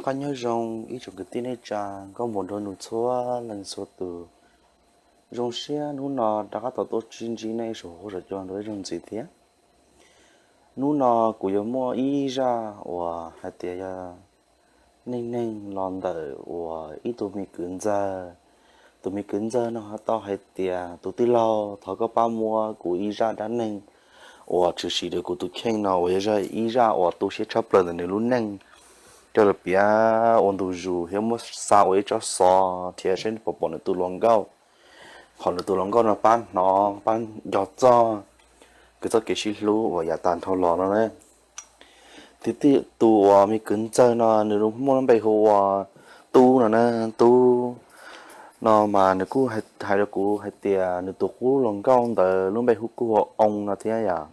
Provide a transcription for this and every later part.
Pab nyob zoo ib tsoom kwv tij neej tsa, nkauj muam nraug nus txhua leej txhua tus. Zoo siab hnub no rov qab tau tuaj sib ntsib nej saum huab saum cua dua ib zaug ntxiv thiab. Hnub no kuv yuav muaj ib zaj uas hais tias yog neej neeg los ntawm uas ib tug me kwv ntxawg. Tus me kwv ntxawg no tau hais tias, tus tij laug, thov koj pab muab kuv ib zaj dab neeg uas tshwm sim rau kuv tus kheej no uas yog ib zaj uas tu siab tshaj plaws ntawm nws lub neej, coj los piav ua ntu zus thiab muab xa ua ib tsob xov thiab saib puas pom nws tus hluas nkauj. Qhov nws tus hluas nkauj no pab hnov pab nco txog kws txoj kev sib hlub uas yav tag dhau los no na. Tus uas me kwv ntxawg no nws muaj lub npe hu ua Tub no na. Tub no mas nws kuj hais rau kuv hais tias nws tus qub hluas nkauj ntawd lub npe hu kuj hu ua Oo no thiab yom.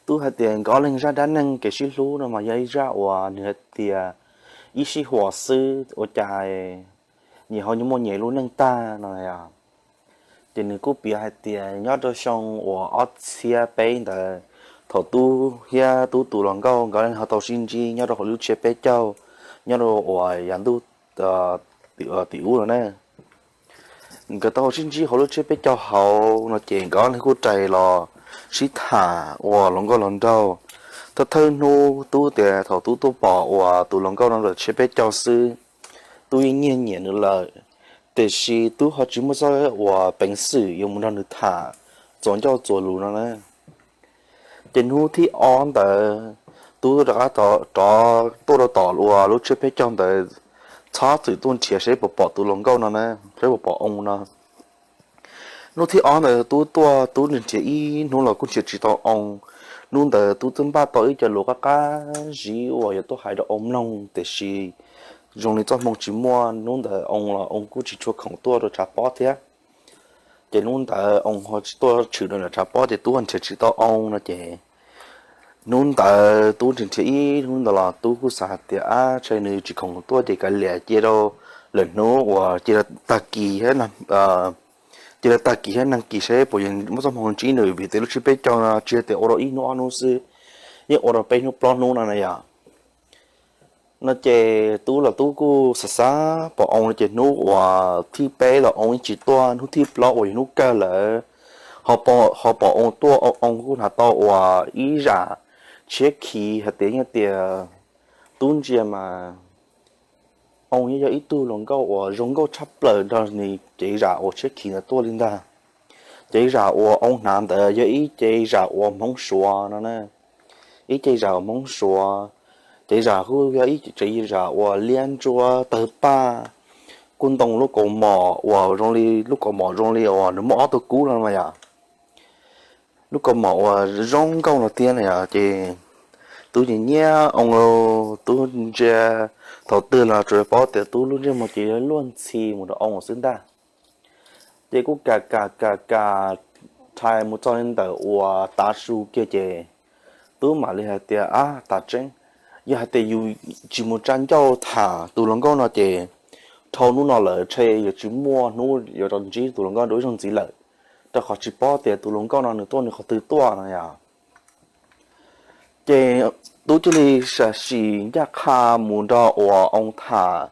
Tub hais tias nkawd ob leeg zaj dab neeg kev sib hlub no mas yog ib zaj uas nws hais tias ib sij huam xwb ua cas nyias ho muaj nyias lub neej tag no. Ces nws kuj piav hais tias nyob rau xyoo uas ob txhiab peb ntawd, thaum Tub thiab Tub tus hluas nkauj nkawd ho tau sib ntsib nyob rau hauv lub tsiab peb caug, nyob rau uas yav ntuj tim ub no na. Nkawd tau sib ntsib hauv lub tsiab peb caug hauv no ces nkawd ob leeg kuj rais los sib tham ua hluas nkauj hluas nraug. Thawj thawj hnub Tub tias thaum Tub tuaj pom uas tus hluas nkauj no lawm tsiab peb caug xwb, Tub yeej nyiag nyiam nws lawm, tiam sis Tub ho tsis muaj txoj uas peev xwm yuav mus nrog nws tham txuas ncauj txuas lus no na. Ces hnub thib ob ntawd Tub rov qab rov tuaj rau tom uas lub tsiab peb caug ntawd, txhob txwm tuaj nrhiav saib puas pom tus hluas nkauj no na, saib puas pom Oo no. Hnub thib ob ntawd Tub tuaj, Tub nrhiav ib hnub los kuj nrhiav tsis tau Oo. Hnub ntawd Tub twb npaj tau ib co lus qab qab zib uas yuav tuaj hais rau Oo mloog, tiam sis zoo li txoj hmoo tsis muaj, hnub ntawd Oo los Oo kuj tsis tshua khoom tuaj rau tshav pob thiab. Ces hnub ntawd Oo ho tsis tuaj tshwm rau nram tshav pob ces Tub nrhiav tsis tau Oo no ces hnub ntawd Tub nrhiav nrhiav ib hnub ntawd los Tub kuj xav hais tias, ab, ntshe nws tsis khoom tuaj ces kav liam, cia rau lwm hnub uas cia rau tag kis, cia rau tag kis thiab nag kis saib puas yuav muaj txoj hmoo ntsib nws, vim tias lub tsiab peb caug no tsis yog tias ua rau ib hnub ob hnub xwb, yeej ua rau peb hnub plaub hnub no na yom. No ces Tub los Tub kuj xav xav pom Oo no ces hnub uas thib peb los Oo yeej tsis tuaj, hnub thib plaub uas yog hnub kawg lawm ho pom Oo tuaj. Oo kuj hnav tau uas ib zam tshiab khiv hais tias, yog tias Tub ntsia mas Oo yeej yog ib tug hluas nkauj uas zoo nkauj tshaj plaws nrog nws cev zam uas tshiab khiv ntawd tuaj li ntag. Cev zam uas Oo hnav ntawd yog ib cev zam uas Hmoob Suav no na, ib cev zam uas Hmoob Suav. Cev zam kuj yog ib cev zam uas liab ntsuab tawg paj, kuj ntoo lub kaus mom uas zoo li, lub kaus mom zoo li uas nws muaj ob tug kub no mas yom. Lub kaus mom uas zoo nkauj no thiab na yom, ces Tub nyiam nyiam Oo, Tub ntsia thaum twg los tsuas paub tias Tub lub ntsej muag ces luag ntxhi mus rau Oo xwb ntag. Ces kuj kam kam kam kam rhais mus txog li ntawm uas tav su kiag ces Tub mam li hais tias, ab, tas tseeb, yog hais tias yus tsis mus tsa ncauj tham tus hluas nkauj no ces dhau hnub no lawm ntshe yuav tsis muaj hnub yuav rov ntsib tus hluas nkauj dua ib zaug ntxiv lawm, rau qhov tsis paub tias tus hluas nkauj no nws tuaj nws qhov twg tuaj no yom. Ces Tub cia li sam sim ncaj qha mus nrog uas Oo tham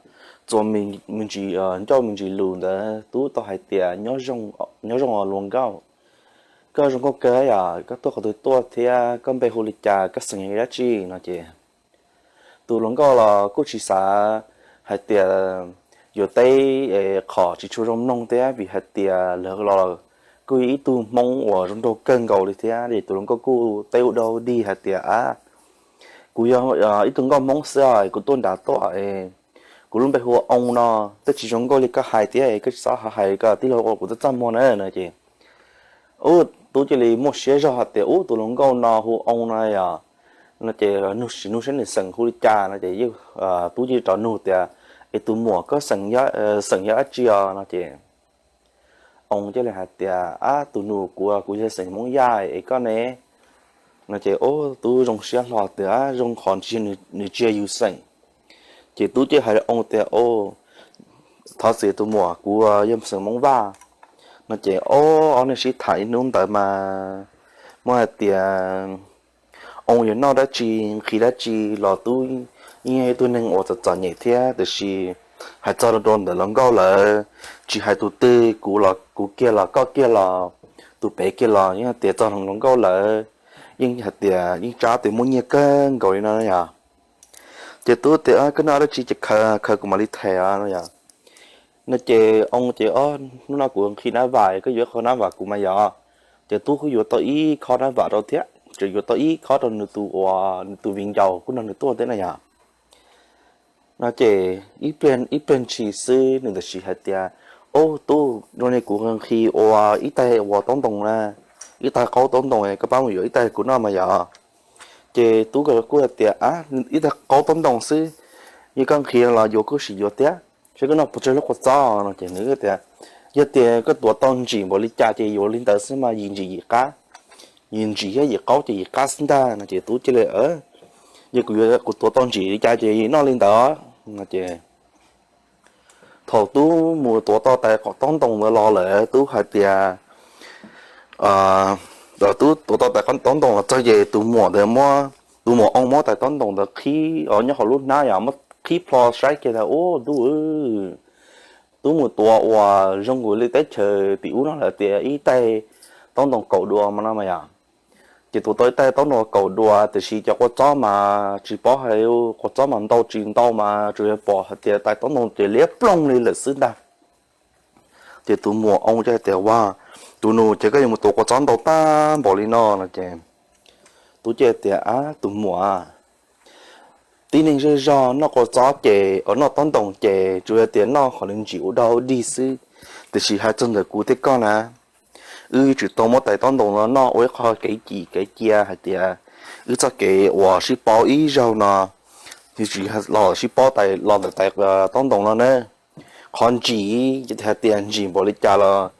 txuas me ntsis ncauj me ntsis lus ntawd. Tub tau hais tias, nyob zoo os hluas nkauj, koj zoo nkauj kawg yom, koj tuaj qhov twg tuaj thiab koj npe hu li cas, koj xeem yog dab tsi no ces tus hluas nkauj los kuj tsis xav hais tias yuav teb qhov tsis tshua zoo mloog thiab, vim hais tias lawv los kuj yog ib tug Hmoob uas zoo nraug kawg nkaus li thiab. Ces tus hluas nkauj kuj teb ua dog dig hais tias, ab, kuv yog ib tug nkauj Hmoob xwb, kuv tuaj nram tuaj, kuv lub npe hu ua Oo no, twb tsis zoo nkauj li koj hais thiab, koj tsis txhob hais koj tij laug ua kuv txaj txaj muag na no ces, ub, Tub cia li muaj siab zog hais tias, ub, tus hluas nkauj no hu Oo no yom, no ces nug sim nug saib nws xeem hu li cas no ces Tub cia li rov nug tias, es tus muam, koj xeem yog dab tsi os no ces Oo cia li hais tias, ab, tus nus, kuv, kuv yog xeem Hmoob Yaj, es koj ne? No ces, ub, Tub zoo siab hlo tias, zoo qhov nws tsis yog yus xeem. Ces Tub cia li hais rau Oo tias, o, thov txim tus muam, kuv yog xeem Hmoob Vaj. No ces, o, ob neeg sib tham ib hnub ntawd mas muaj hais tias Oo yuav noj dab tsi nqhis dab tsi los Tub yeej yog ib tug neeg uas txom txom nyem thiab, tiam sis hais txog rau ntawm hluas nkauj lawm, tsis hais tus twg, kuv los kuv kiag los koj kiag los tus pem kiag los yeej hais tias txog hluas nkauj lawm, yeej hais tias yeej tsab tias muaj nyiaj kawg nkaus li no yog. Ces tub tias, Koj noj dab tsi ces khaws khaws kuv mam li them os no yog. No ces oo ces, Hnub no kuv nqhis nab vam, koj yuav qhov nab vam kuv mas yog. Ces tub kuj yuav tau ib khob nab vam rau thiab, tseem yuav tau ib khob rau nws tus uas nws tus viv ncaus kuj nrog nws tuaj thiab na yog. No ces ib pliag ib pliag ntshis xwb nws tam sim hais tias, Ub tub, zoo li kuv nqhis ua ib taig ua taub ntoo na, ib taig qaub taub ntoo, koj pab mus yuav ib taig kuv noj mas yog. Ces tub kuj hais tias, Ib taig qaub taub ntoo xwb, yog koj nqhis los yuav kuj sim yuav thiab, seb koj noj puas tsawg lub kua txob no. Ces nws tias, Yog tias koj tuav tau ntsim npaum li cas ces yuav li ntawd xwb mas yim ntsim yim qab, yim ntsim thiab yim qaub ces yim qab xwb ntag no. Ces tub cia li, Yog kuv yuav kuv tuav tau ntsim li cas ces noj li ntawd no. Ces thaum tub mus tuav tau tais taub ntoo ntawd los lawm tub hais tias, tub tuav tau tais taub ntoo los txog ces tus muam ntawd muab, tus muam oo muab tais taub ntoo ntawd qhib os nyob hauv lub hnab yog muab qhib plho saib kiag tias, Ub tub, tub mus tuav uas zoo nkaus li teb chaws tim ub no lawm tias ib taig taub ntoo kaum dua mas no mas yog. Ces tuav tau ib taig taub ntoo kaum dua tiam sis cov kua txob mas tsis paub hais, kua txob mas ntau tsis ntau mas tsuas yog pom hais tias tais taub ntoo ces liab ploog li lawm xwb ntag. Ces tus muam oo hais tias, Ua, tus nus ces koj yuav mus tuav kua txob ntau tag npaum li no no. Ces tub cia tias, Ab tus muam, tib neeg zej zog noj kua txob ces, noj taub ntoo ces tsuas yog tias noj qhov li ntsim ua dog ua dig xwb, tiam sis hais txog ntawm kuv thiab koj na, wb yuav tsum tau muab tais taub ntoo no noj ua ib qho kev cim kev cia hais tias wb txoj kev uas sib paub ib zaug no, yuav tsum los sib paub tais los ntawm tais taub ntoo no na. Qhov ntsim, hais tias ntsim npaum li cas los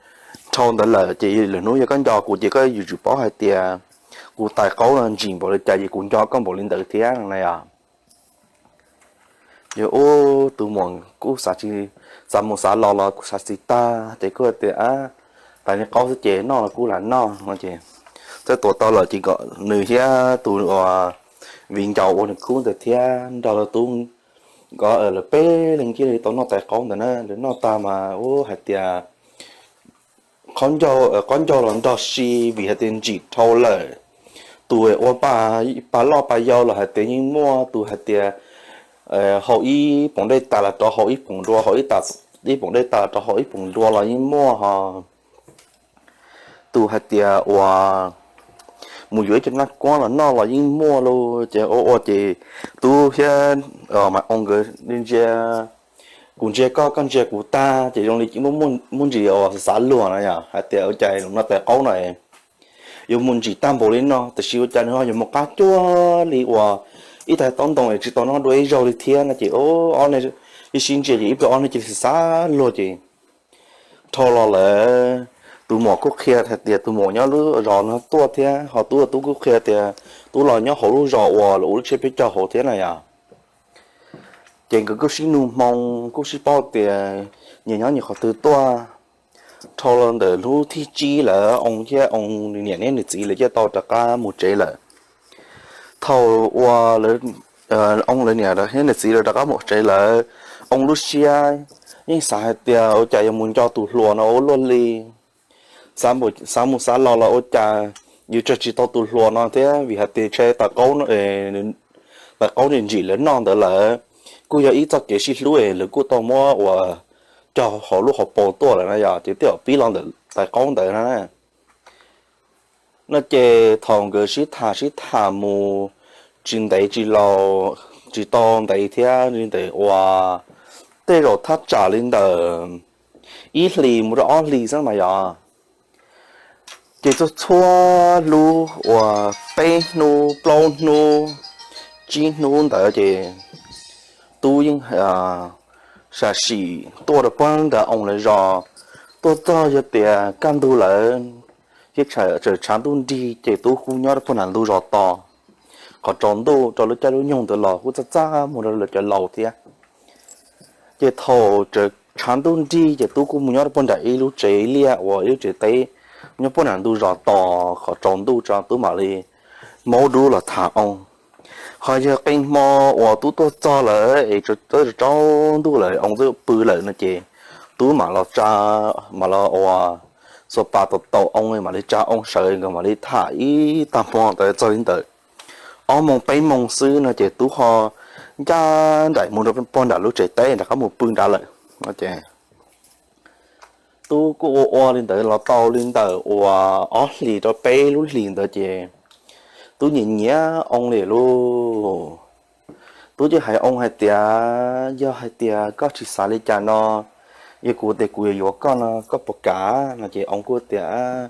dhau ntawd lawm ces lwm hnub yog koj nco kuv ces koj yuav tsum paub hais tias kuv tais qaub no ntsim npaum li cas ces kuv nco koj npaum li ntawd thiab no na yog. Yog ub tus muam kuj xav tsis, xav mus xav los los kuj xav tsis tag ces kuj tias, Tais li qaub xwb ces noj los kuj lam noj no. Ces txawm tuav tau lawm ces kom nws thiab tus viv ncaus ua nws khub ntawd thiab nrog lawv tub nkawd lawv peb leeg thiaj li tau noj tais qaub ntawd na. Lawv noj tag mas ub hais tias qaub ncaug los nrog si vim hais tias ntsim dhau lawm. Tus ua pa loj pa yau los hais tias yeej muaj, tus hais tias haus ib poom dej tas los rov haus ib poom dua, haus ib poom dej tas los rov haus ib poom dua los yeej muaj ho. Tus hais tias uas mus yuav ib co naj kuab los noj los yeej muaj lauj. Ces ua ua ces tub thiab mas oo nkawd ntsia, kuv ntsia koj, koj ntsia kuv tag ces zoo li muaj ntsis uas xav luag no yog hais tias ua cas lus no tais qaub no yuav mus ntsim tag npaum li no tiam sis ua cas nws ho yuav mus qab cuag li uas ib tais taub ntoo es tsis tau noj dua ib zaug li thiab no. Ces ob neeg sib ntsia ces ib pliag ob neeg cia li xav luag ces dhau los lawm. Tus muam kuj qhia hais tias tus muam nyob lub zos no tuaj thiab ho tub, tub kuj qhia tias tub los nyob hauv lub zos uas lawv ua lub tsiab peb caug hauv thiab na yom. Ces nkawd kuj sib nug hmoo kuj sib paub tias nyias nyob nyias qhov twg tuaj. Dhau los ntawm hnub thib tsib lawm oo thiab oo niam neb nws txiv lawv thiaj tau rov qab mus tsev lawm. Thaum uas oo lawv niam thiab nws txiv lawv rov qab mus tsev lawm, oo lub siab yeej xav hais tias ua cas yuav mus nco tus hluas no ua luaj li. Xav mus xav los los ua cas yuav tsawg tsis tau tus hluas no thiab vim hais tias tais qaub, tais qaub ntsim lawv noj ntawd lawm kuj yog ib txoj kev sib hlub es lawv kuj tau muab uas cog hauv lub hauv paus tuaj lawm na yom, ces twb pib los ntawm tais qaub ntawd na. No ces thaum nkawd sib tham sib tham mus tsis ntev tsis laus, tsis tau ntev thiab li ntawm uas tej zaum thaj tsam li ntawm ib hlis mus rau ob hlis xwb mas yog, ces txhua txhua hnub uas peb hnub plaub hnub tsib hnub ntawd ces tub yeej sam sim tuaj rau puag nram oo lawv zos. Tuaj txog yog tias kaj ntug lawm thiab tseem tshav ntuj nrig ces tub kuj nyob rau puag nram ntug zos tos qhov tsaus ntuj rau lub caij lub nyoog ntawd los kuj txaj txaj muag rau lawv cov laus thiab. Ces thaum tshav ntuj nrig ces tub kuj mus nyob rau puag nram ib lub tsev liaj uas ib lub tsev teb nyob puag nram ntug zos tos qhov tsaus ntuj tso tub mam li maub dub los tham oo. Qhov yog qee hmo uas tub tuaj txog lawm es tsaus ntuj lawm, oo twb pw lawm no ces tub mam los tsa, mam los ua xuas pas taus taus oo, mam li tsa oo sawv, nkawd mam li tham ib tag hmo ntawd txog li ntawd ob moos peb moos xwb no ces tub ho ncaj nraim mus rau pog nram lub tsev teb nram qab mus pw nrad lawm. Ces tub kuj ua ua li ntawd los tau li ntawm uas ob hlis rau peb lub hlis ntawd ces tub nyiam nyiam oo li lauj. Tub thiaj hais oo hais tias, yog hais tias koj tsis xav li cas no, yog kuv tias kuv yuav yuav koj no koj puas kam no ces oo kuj tias,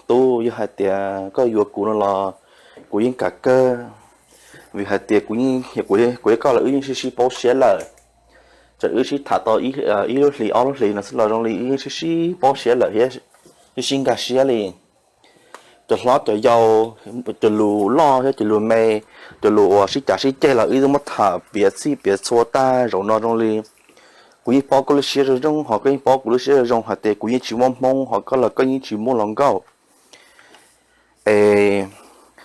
tub, yog hais tias koj yuav kuv no los kuv yeej kam kawg, vim hais tias kuv, kuv thiab koj los wb yeej sib sib paub siab lawm. Txawm wb sib tham tau ib lub hlis ob lub hlis no xwb los zoo li wb yeej sib sib paub siab lawm thiab sib sib nkag siab li. Cov hlob cov yau, cov lus loj thiab cov lus me, cov lus uas sib cav sib ceg los wb twb muab tham piav txhij piav txhua tag zaum no zoo li kuv yeej paub koj lub siab zoo zoo, ho koj yeej paub kuv lub siab zoo zoo, hais tias kuv yeej tsis muaj hmoob, ho koj los koj yeej tsis muaj hluas nkauj. Es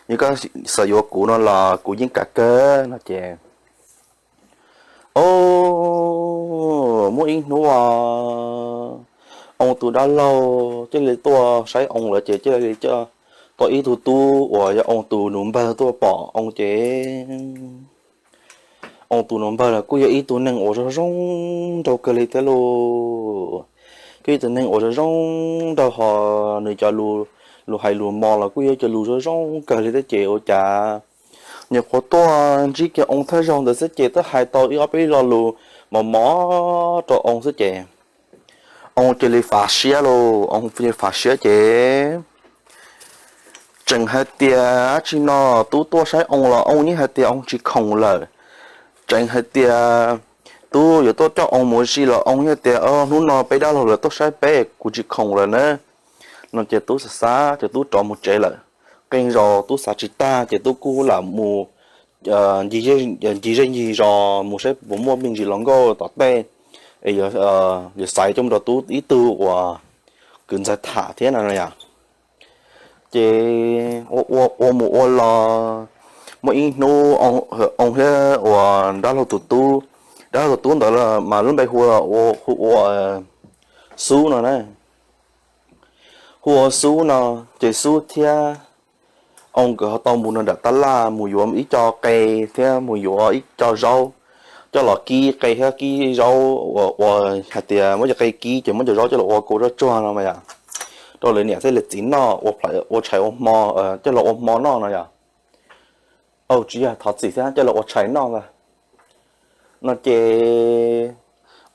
yog koj xav yuav kuv no los kuv yeej kam kawg no ces, o, muaj ib hnub oo tus dab laug cia li tuaj saib oo lawm ces cia li coj tau ib tug tub uas yog oo tus nus npawg tuaj pom oo ces, oo tus nus npawg los kuj yog ib tug neeg uas zoo zoo nraug kawg li thiab lauj. Kuj ib tug neeg uas zoo zoo nraug ho nws cov lus hais lus mos los kuj yog cov lus zoo zoo kawg li thiab ces ua cas nyuam qhuav tuaj ntsib kiag oo thawj zaug ntawd xwb ces twb hais tau ib ob peb lo lus mos mos rau oo xwb ces oo cia li fav siab lauj. Oo cia li fav siab ces tseem hais tias dab tsi no, tub tuaj saib oo los oo yeej hais tias oo tsis khoom lawm. Tseem hais tias tub yuav tuaj coj oo mus ua si los oo yeej tias hnub no peb dab laug lawv tuaj saib peb, kuv tsis khoom lawm na. No ces tub xav xav ces tub rov mus tsev lawm. Qee zaus tub xav tsis tag ces tub kuj lam mus ncig zej ncig zos mus saib puas muaj me ntsis hluas nkauj tom tej, es yuav xaiv coj mus rau tub ib tug uas kwv ntxawg tham thiab no yom. Ces ua ua mus ua los muaj ib hnub oo thiab uas dab laug tus tub, dab laug tus tub ntawd mas lub npe hu ua Xub no na. Hu ua Xub no ces Xub thiab oo nkawd ho tau mus nram tab laj mus yuav ib co qe thiab mus yuav ib co zaub coj los kib qe thiab kib zaub uas hais tias muab cov qe kib ces muab cov zaub coj los ua kua zaub tsuag no mas yom, rau lawv niam thiab lawv txiv noj ua tshais ua hmo, coj los ua hmo noj no yom. Au, tsis yog, thov txim thiab, coj los ua tshais noj ntag. No ces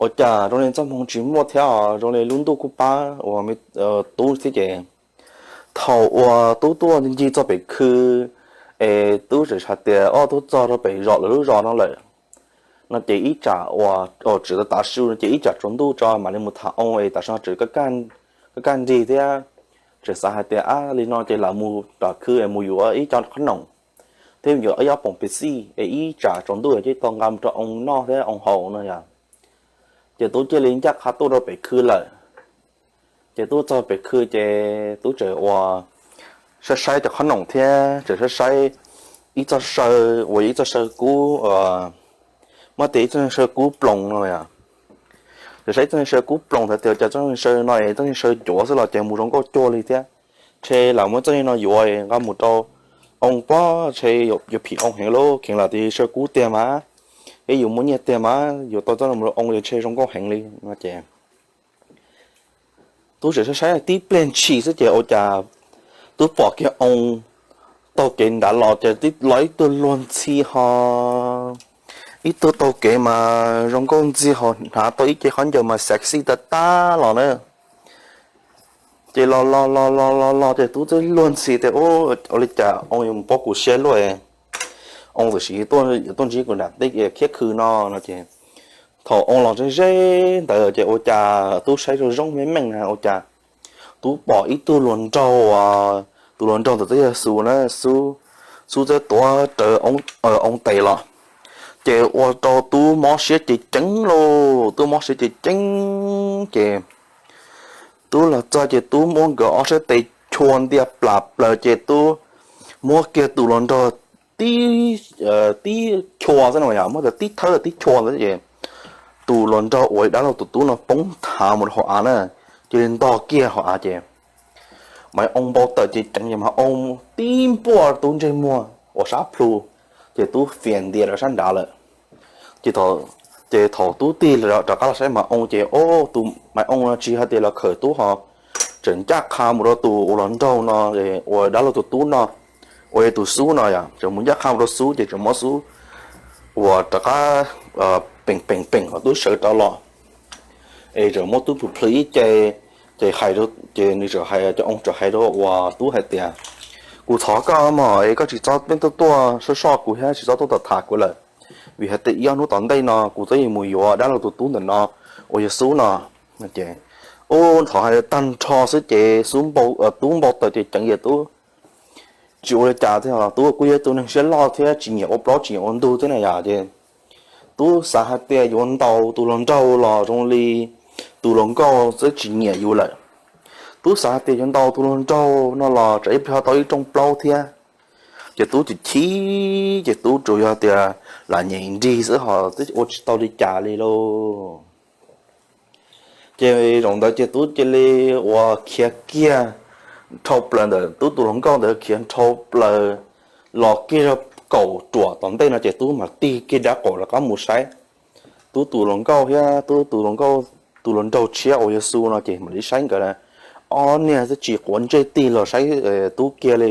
ua cas zoo li txoj hmoo tsis muaj thiab os, zoo li lub ntuj kuj pab uas tub thiab ces thaum uas tub tuaj ncig txog pem khw es tub tseem hais tias o tub txog rau pem zos lawv lub zos no lawm. No ces ib tsam uas tseem tav tav su no ces ib tsam tsaus ntuj tso mam li mus tham oo es tam sim no tseem kaj nrig thiab, tseem xav hais tias ab li no ces lam mus tom khw es mus yuav ib co qhob noom thiab yuav ib ob poom pes xij es ib tsam tsaus ntuj ces tau nqa mus rau oo noj thiab oo haus no yom. Ces tub cia li ncaj qha tuaj rau pem khw lawm. Ces tub txog pem khw ces tub tseem ua saib saib cov qhob noom thiab tseem saib saib ib txoj saw uas yog ib txoj saw kub, muab tias ib txoj saw kub ploos no yom. Tseem saib ib txoj saw kub ploos ntawd tias cas txoj saw no es txoj saw cuav xwb los cas mus zoo nkauj cuag li thiab. Ntshe lam muab txoj no yuav nqa mus rau oo pob ntshe yuav phim oo heev lauj, kheev lam tias saw kub tiag mas, es yus muaj nyiaj tiag mas yuav tau txoj no mus rau oo ntshe zoo nkauj heev li no ces tub tseem saib saib tib pliag ntshis xwb ces ua cas tub pom kiag oo taug kev nrad los ces los ib tug luag ntxhi ho, ib tug taug kev mas zoo nkauj ntxiag ho hnav tau ib ce khaub ncaws mas sexy tag tag los na. Ces los los los los los los ces tub twb luag ntxhi tias ua li cas oo yuav mus pab kuv siab luaj, oo tam sim tuaj ntsib kuv nram tej khiab khw no no ces thaum oo los ze ze ntawd ces ua cas tub saib zoo zoo meej meej na ua cas tub pom ib tug hluas nraug, tus hluas nraug ntawd twb yog Xub na, Xub twb tuav rawv oo tes los, ces ua rau tub mob siab ceev ceev lauj, tub mob siab ceev ceev ces tub los txog ces tub muab nkawd ob sab tes chua ntiag plas plaws ces tub muab kiag tus hluas nraug tib, tib chua xwb no yog muab tas tib thawb tib chua ntawd ces tus hluas nraug uas dab laug tus tub no poob nthav mus rau hauv av na, cia li ntog kiag hauv av ces Maiv Oo npau taws ces ceev ces Maiv Oo tib npuaj tub ntsej muag uas sab plhu, ces tub fias ntias rau sab nrad lawm. Ces thaum tub tig rov qab los saib Maiv Oo ces o, tus Maiv Oo no tsis hais tias los khawm tub ho tseem ncaj qha mus rau tus uas hluas nraug no, uas dab laug tus tub no, uas yog tus xub no yog tseem mus ncaj qha mus rau xub ces tseem muab xub uas rov qab peem peem peem kom tub sawv rov los, es tseem muab tub plhws plhws ib ce, ces hais, ces nws txawm hais, cov oo txawm hais rau uas tub hais tias, kuv thov koj mog es koj tsis txhob peb tuaj tuaj soj soj kuv thiab tsis txhob tuaj tom tham kuv lawm, vim hais tias ib ob hnub tom ntej no kuv twb yuav mus yuav dab laug tus tub ntawm no uas yog xub no. Ces ub, thaum hais tag nrho xwb ces tub npau taws ces ceev ces tub tsis ua li cas thiab. Tub kuj yog tus neeg siab loj thiab tsis nyiam ua plaub tsis nyiam ua ntug thiab na yom, ces tub xav hais tias yuav ntaus tus hluas nraug los zoo li tus hluas nkauj twb tsis nyiam yus lawm. Tub xav hais tias yuav ntaus tus hluas nraug no los tsam ib pliag ho tau ib rooj plaub thiab. Ces tub chim chim, ces tub tsuas yog tias lam nyem nrig xwb ho twb ua tsis tau li cas li lauj. Ces zaum ntawd ces tub cia li uas khiav kiag dhau plaws ntawm tub tus hluas nkauj ntawd, khiav dhau plaws los kiag kaum ruam tom ntej no ces tub mam tig kiag dab qaum rov qab mus saib tub tus hluas nkauj thiab tub tus hluas nkauj, tus hluas nraug tshiab uas yog xub no ces mam li saib nkawd ob niag twb tsis quav ntsej tig los saib tub kiag li.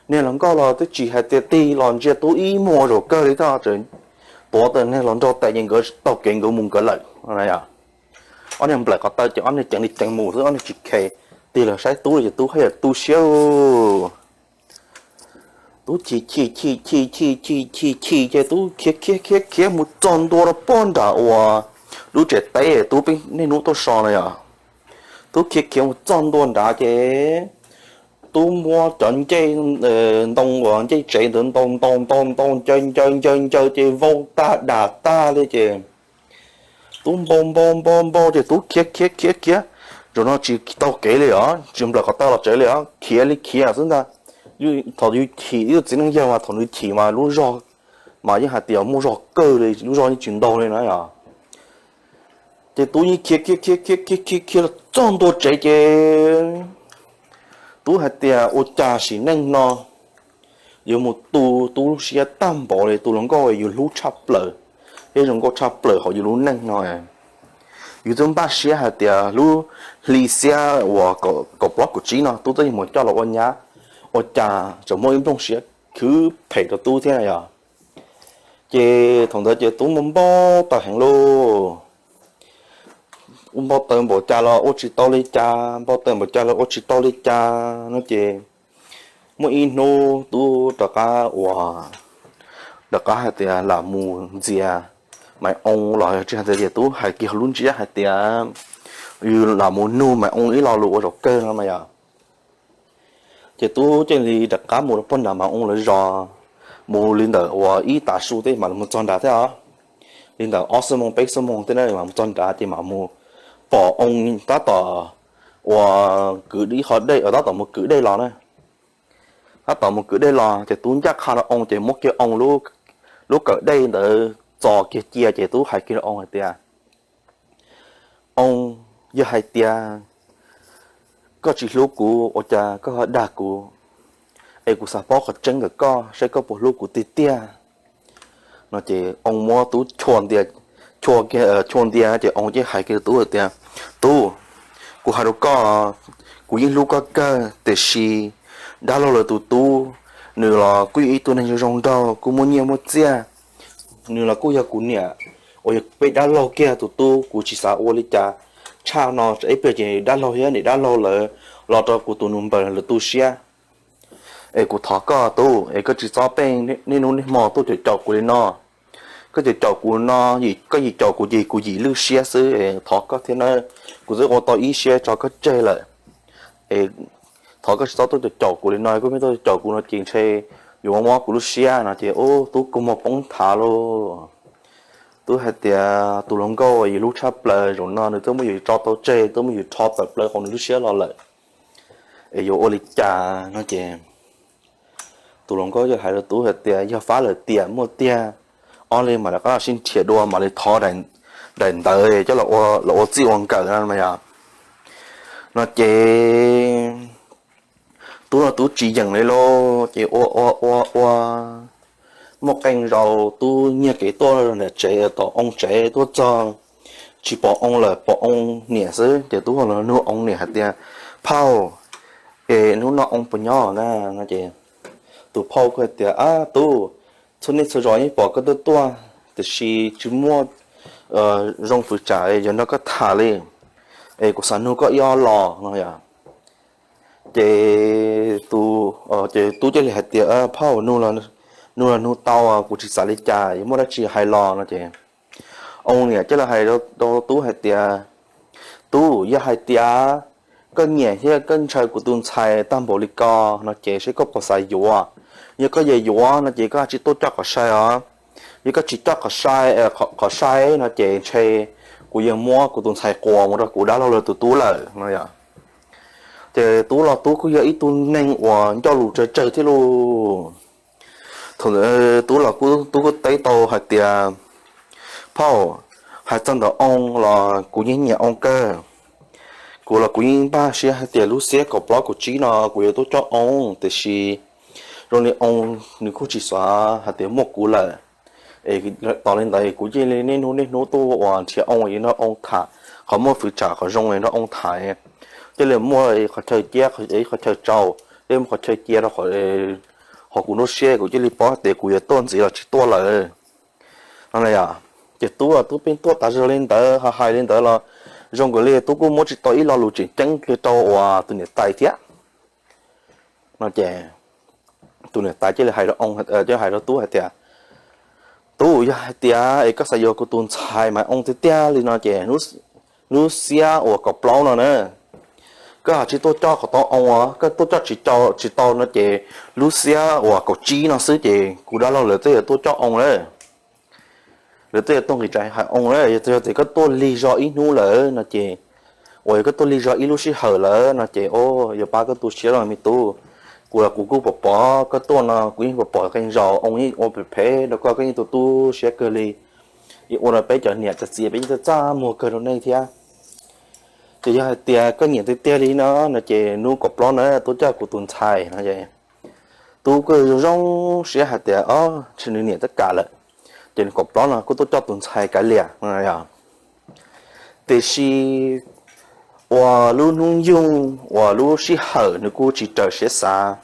Niag hluas nkauj los twb tsis hais tias tig los ntsia tub ib muag ua zaum kawg li thiab, tuav tau niag hluas nraug tes ces nkawd taug kev nkawd mus nkawd lawm. Ob niag nplawm qhov taw ces ob niag ceev li ceev mus xwb, ob niag tsis khes tig los saib tub li ces tub haj yam tu siab. Tub chim chim chim chim chim chim chim chim ces tub khiav khiav khiav khiav mus txog ntua rau pog nram uas lub tsev teb tub peb niaj hnub tuaj so na yom. Tub khiav khiav mus txog ntua nrad ces tub muab cov ncej ntoo uas ncej tsev ntawd ntaus ntaus ntaus ntaus ncaws ncaws ncaws ncaws ces vau tag dam tag li ces tub npau npau npau npau ces tub khiav khiav khiav khiav. Zaum no tsis taug kev li os, tsis nplawm qhov taw los tsev li os, khiav li khiav xwb ntag. Thaum yus chim, yus txiv neej yawg mas thaum nws chim mas lub zog mas yeej hais tias muaj zog kawg li, lub zog yeej tsis ntau li na yom. Ces tub yeej khiav khiav khiav khiav khiav khiav khiav los txog ntua tsev ces tub hais tias ua cas sim neej no yuav mus tu tub lub siab tag npaum li, tus hluas nkauj yus hlub tshaj plaws thiab zoo nkauj tshaj plaws hauv yus lub neej no. Yus twb npaj siab hais tias lub hli xiab uas kaum plaub kaum tsib no tub twb yuav mus coj los ua nyab, ua cas tseem muaj ib nplooj siab khwv phem rau tub thiab na yom. Ces thaum ntawd ces tub npau npau taws heev lauj. Npau taws npaum cas los ua tsis tau li cas, npau taws npaum cas los ua tsis tau li cas no ces muaj ib hnub tub rov qab ua, rov qab hais tias lam mus ntxias Maiv Oo los tsis hais tias, ces tub hais kiag lub ntsiab hais tias yus lam mus nug Maiv Oo ib lo lus ua zaum kawg no mas yom. Ces tub cia li rov qab mus rau pog nram Maiv Oo lawv zos, mus li ntawm uas ib tav su tej mam mus txog nrad thiab os. Li ntawm ob xuab moos peb xuab moos tej na mam mus txog nrad ces mam mus pom Oo tab tom uas kwv ib qho dej, tab tom mus kwv dej los na. Tab tom mus kwv dej los ces tub ncaj qha rau Oo ces muab kiag Oo lub kawm dej ntawd txo kiag cia ces tub hais kiag rau Oo hais tias, Oo, yog hais tias koj tsis hlub kuv ua cas koj ho dag kuv, es kuv xav paub qhov tseeb ntawm koj saib koj puas hlub kuv tiag tiag. No ces Oo muab tub chua ntia, chua ntia ces Oo cia li hais kiag tub hais tias, Tub, kuv hais rau koj, kuv yeej hlub koj kawg tiam sis dab laug lawv tus tub, nws los kuj yog ib tug neeg zoo zoo nraug kuj muaj nyiaj muaj txiaj, nws los kuj yog kuv niam uas yog peb dab laug kiag tus tub, kuv tsis xav ua li cas tshaj no, tsam ib pliag ces dab laug thiab niam dab laug lawv los rau kuv tus nus npaws lawv tu siab. Es kuv thov koj tub, es koj tsis txhob pheej niaj hnub niaj hmo tuaj caum caum kuv li no. Koj caum caum kuv no, koj yim caum kuv ces kuv yim lwj siab xwb, thov koj thiab na, kuv twb ua tau ib siab tso koj tseg lawm. Es thov koj tsis txhob tuaj caum caum kuv li no, koj pheej tuaj caum kuv no ces ntshe yuav mob kuv lub siab no ces ub tub kua muag poob nthav lauj. Tub hais tias, Tus hluas nkauj yus hlub tshaj plaws, zaum no nws twb muab yus tso tau tseg, twb muab yus rho tawm plaws hauv nws lub siab los lawm, es yuav ua li cas no ces tus hluas nkauj thiaj hais rau tub hais tias, Yog fab lawm tiag, muaj tiag, ob leeg mam li qab sib nrhiav dua mam li thov daim ntawv coj los ua txij ua nkawm no yom. No ces tub los tub tsis yeem li lauj, ces ua ua ua ua, muaj qee zaus tub nyiag kev tuaj nram tsev, tom oo tsev tuaj txog, tsis pom oo lawm, pom oo niam xwb. Ces tub los nug oo niam hais tias, Phauj, es hnub no oo puas nyob na? No ces tus phauj kuj hais tias, Ab tub, txhua niaj txhua zaus yeej pom koj tuaj tuaj, tiam sis tsis muaj zoo fwv tsam yuav nrog koj tham li, es kuv xav nug koj ib ob los no yom. Ces, ces tub cia li hais tias, Phauj, nug los nug tau, kuv tsis xav li cas, yuav muaj dab tsi hais los no ces oo niam cia li hais rau tub hais tias, Tub, yog hais tias koj nyiam thiab koj ntshaw kuv tus ntxhais tag npaum li ko no ces seb koj puas xav yuav. Yog koj yuav yuav no ces koj tsis tuaj coj qhov sai os. Yog koj tsis coj qhov sai no ces ntshe kuv yuav muab kuv tus ntxhais quas mus rau kuv dab laug lawv tus tub lawm no yom. Ces tub los tub kuj yog ib tug neeg uas ncauj lus tsawg tsawg thiab lauj. Thaum ntawd tub los tub kuj teb tau hais tias, Phauj, hais txog ntawm oo los kuv yeej nyiam oo kawg. Kuv los kuv yeej npaj siab hais tias lub xiab kaum plaub kaum tsib no kuv yuav tuaj coj oo, tiam sis zoo li oo nws kuj tsis xav hais tias muaj kuv lawm. Es tos li ntawd kuv cia li niaj hnub niaj hnub tuaj ua nrhiav oo, nrog oo tham, qhov muaj fwv tsam qhov zoo nrog oo tham, cia li muaj qhov chaw cia, qhov chaw tsau, cia li muaj qhov chaw cia rau qhov kuv nruab siab, kuv cia li paub tias kuv yuav tuaj ntxiv los tsis tuaj lawm no. Ces tub tub pheej tuaj tas zog li ntawd, ho hais li ntawd los zoo nkaus li tub kuj muab tsis tau ib lo lus tseem ceeb rau uas tus niam tais thiab no ces tus niam tais cia li hais rau, hais rau tub hais tias, Tub, yog hais tias es koj xav yuav kuv tus ntxhais mas oo tiag tiag li no ces lub xiab uas kaum plaub no na, koj ho tsis tuaj coj qhov tau oo, koj tuaj coj tsis tau no ces lub xiab uas kaum tsib no xwb ces kuv dab laug lawv twb yuav tuaj coj oo lawm. Lawv twb yuav tuaj nqis tsev hais oo lawm, yog tias koj tuaj lig zog ib hnub lawm no ces, uas yog koj tuaj lig zog ib lub sij hawm lawm no ces, o, yuav pab koj tu siab los me tub. Kuv los kuv kuj pom pom koj tuaj no, kuv yeej pom pom qee zaus oo yeej ua phem phem rau koj, koj yeej tu tu siab kawg li. Yeej ua rau peb cov niam cov txiv peb yeej txaj txaj muag kawg rau nej thiab. Ces yog hais tias koj nyiam tiag tiag li no no ces hnub kaum plaub na tuaj coj kuv tus ntxhais no. Tub kuj zoo zoo siab hais tias, o, ntshe nws nyiam tab kam lawm, ces hnub kaum plaub no kuj tuaj coj tus ntxhais kav liam. Tiam sis uas lub hnub nyoog uas lub sij hawm nws kuj tsis raws siab xav,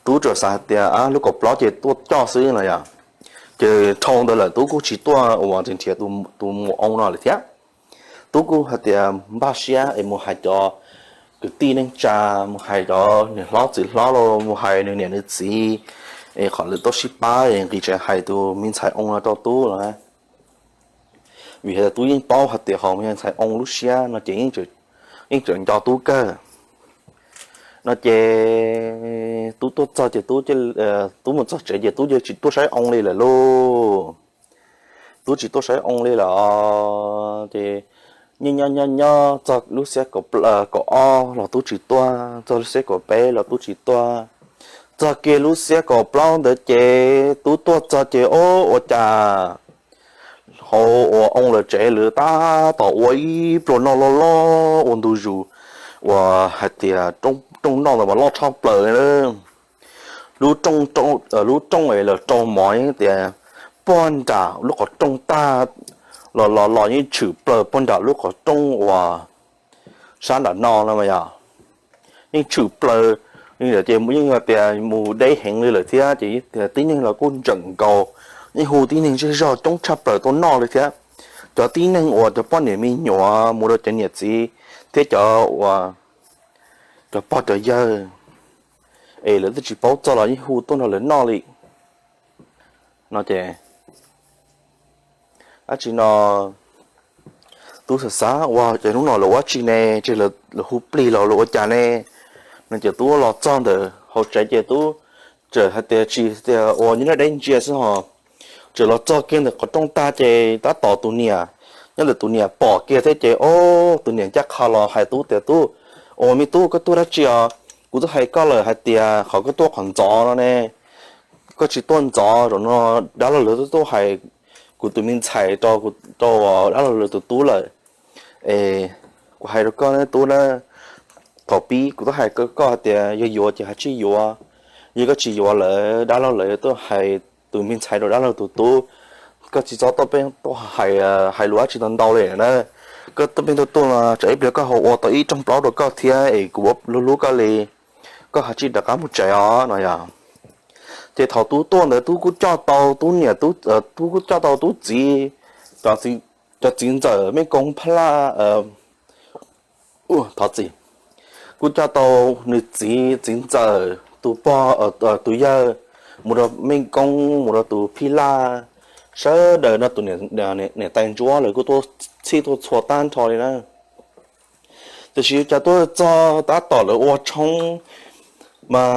tub tsuas xav hais tias lub kaum plaub ces tuaj coj xwb no yom. Ces dhau ntawd lawm tub kuj tsis tuaj uas nrhiav tus mus oo no lawm thiab. Tub kuj hais tias npaj siab es mus hais cov kwv tij neej tsa, mus hais cov niam hlob txiv hlob los mus hais nws niam nws txiv, es qhov lawv tau sib pab es nqis tsev hais tus me ntxhais oo no rau tub los. Vim hais tias tub yeej paub hais tias ho me ntxhais oo lub siab no ces yeej tseem nco tub kawg no ces tub tuaj txog ces tub mus txog tsev ces tub yeej tsis tuaj saib oo li lawm lauj. Tub tsis tuaj saib oo li lawm ces nyob nyob nyob nyob txog lub xiab kaum ob los tub tsis tuaj, txog lub xiab kaum peb los tub tsis tuaj, txog kiag lub xiab kaum plaub ntawd ces tub tuaj txog ces o, ua cas hauv uas oo lawv tsev lawv tab tom ua ib pluag noj loj loj ua ntu zus, uas hais tias rooj noj ntawd mas loj tshaj plaws li. Lub rooj es lawv rau mov tias puag nram lub qhov rooj tag los los los yeej tshwm plaws puag nram lub qhov rooj uas sab nram no no mas yog yeej tshwm plaws li lawm ces yeej tias mus deb heev li lawm thiab ces tib neeg los kuj ntseem nkaus, yeej hu tib neeg zej zog coob tshaj plaws tuaj noj li thiab. Cov tib neeg uas cov poj niam me nyuam mus rau cov niam txiv thiab cov uas cov pog cov yawg es lawv twb tsis paub txog los yeej hu tuaj nrog lawv noj li no ces dab tsi no tub xav xav ua ces hnub no lawv ua tsi ne, ces lawv hu plig los lawv ua cas ne no ces tub los txog ntawm hauv tsev ces tub txawm hais tias tsis tias ua nyob deb ntsia xwb ho txawm los txog kiag ntawm qhov rooj tag ces tab tom tus niam nyob ntawm tus niam pom kiag thiab ces o, tus niam ncaj qha los hais tub tias tub, ua me tub koj tuaj dab tsi os? Kuv twb hais koj lawm hais tias qhov koj tuaj qhov ntxov no ne, koj tsis tuaj ntxov, zaum no dab laug lawv tuaj hais kuv tus me ntxhais rau, rau dab laug lawv tus tub lawm. Es kuv hais rau koj ne tub na, thaum pib kuv twb hais koj hais tias yog yuav ces hais tsij yuav, yog koj tsis yuav lawm dab laug lawv tuaj hais tus me ntxhais rau dab laug tus tub. Koj tsis txhob tuaj peb tuaj hais, hais lus dab tsi ntau ntau li na. Koj tuaj peb tuaj tuaj no tsam ib pliag koj ho ua tau ib rooj plaub rau koj thiab es kuv hlub hlub koj li. Koj hais tsij rov qab mus tsev os no yog. Ces thaum tub tuaj ntawd tub kuj coj tau tub niam, tub kuj coj tau tub txiv, cov txiv ntxawm mej koob phab laj, thov txim, kuj coj tau nws txiv, txiv ntxawm, tus pog, tus yawg, mus rau mej koob, mus rau tus phij laj, sawv daws no tus niam tais ntsuab lawv kuj tuaj txhij tuaj txhua tag nrho li na. Tiam sis cas tuaj txog tab tom lawv ua tshoob mas